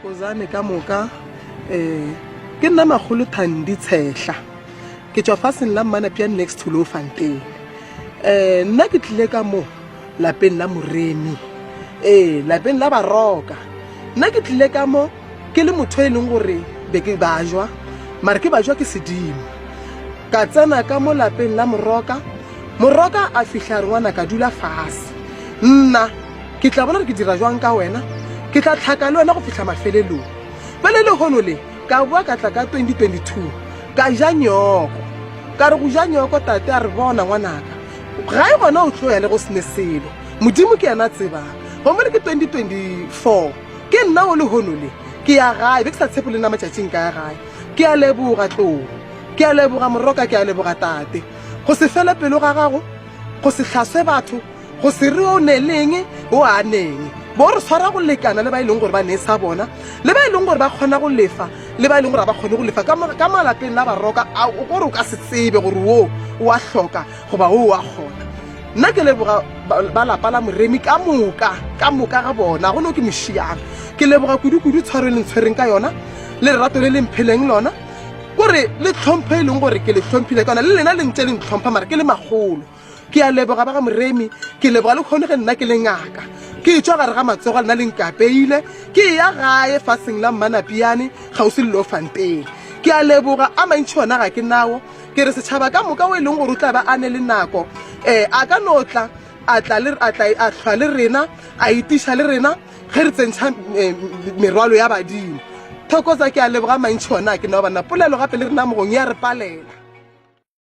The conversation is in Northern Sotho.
Thokozane ka moka um ke nna Makgolo Thandi Tshehla ke tšwa faseng la Mmanapja next to Loofantein um nna ke tlile ka mo lapeng la Moremi ee lapeng la Baroka nna ke tlile ka mo ke le motho e leng gore be ke bajwa mare ke bajwa ke sedimo ka tsena ka mo lapeng la Moroka Moroka a fihla a re ngwana ka dula fase nna Ke tla bona gore ke dira jwang ka wena. Ke tla tlhaka le wena go fihla mafelelong. Bjale lehono le, ka boa ka tla ka 2022, ka ja nyoko. Ka re go ja nyoko, tate a re, Bona ngwanaka, gae gona o tlo ya le go se ne selo. Modimo ke yena a tsebang. Gomme le ke 2024, ke nna wo lehono le, ke ya gae. Be ke sa tshepe le nna matšatšing ka ya gae. Ke a leboga, Tlou. Ke a leboga, Moroka. Ke a leboga, tate. Go se fele pelo ga gago, go se hlaswe batho, Go se re o ne leng, o a neng. Bo re swara go lekana le ba e leng gore ba ne sa bona, le ba e leng gore ba kgona go lefa, le ba e leng gore ga ba kgone go lefa. Ka, ka malapeng la baroka, a o kore o ka se tsebe gore wo o a hloka goba wo o a kgona. Nna ke leboga ba, ba lapa la Moremi ka moka, ka moka ga bona, go no ke mo šiang. Ke leboga kudu-kudu tshwaro e le ntshwereng ka yona, le lerato le le mpheleng lona, kore le tlhompho e leng gore ke le hlomphile ka yona, le lena le ntše le ntlhompha mara ke le makgolo. Ke a leboga ba ga Moremi, ke leboga le kgone ge nna ke le ngaka. Ke tšwa gare ga matsogo a lena le nkapeile, ke eya gae faseng la Mmanapiane kgauswi le Loofantein. Ke a leboga, a mantši ona ga ke nao. Ke re setšhaba ka moka o e leng gore o tla ba a ne le nako, um a ka no tla a tla le a tla a hlwa le rena, a itiša le rena ge re tsentšha merwalo ya badimo. Thokoza, ke a leboga, a mantši ona ga ke nao banna. Polelo gape le rena mogong e a re palela.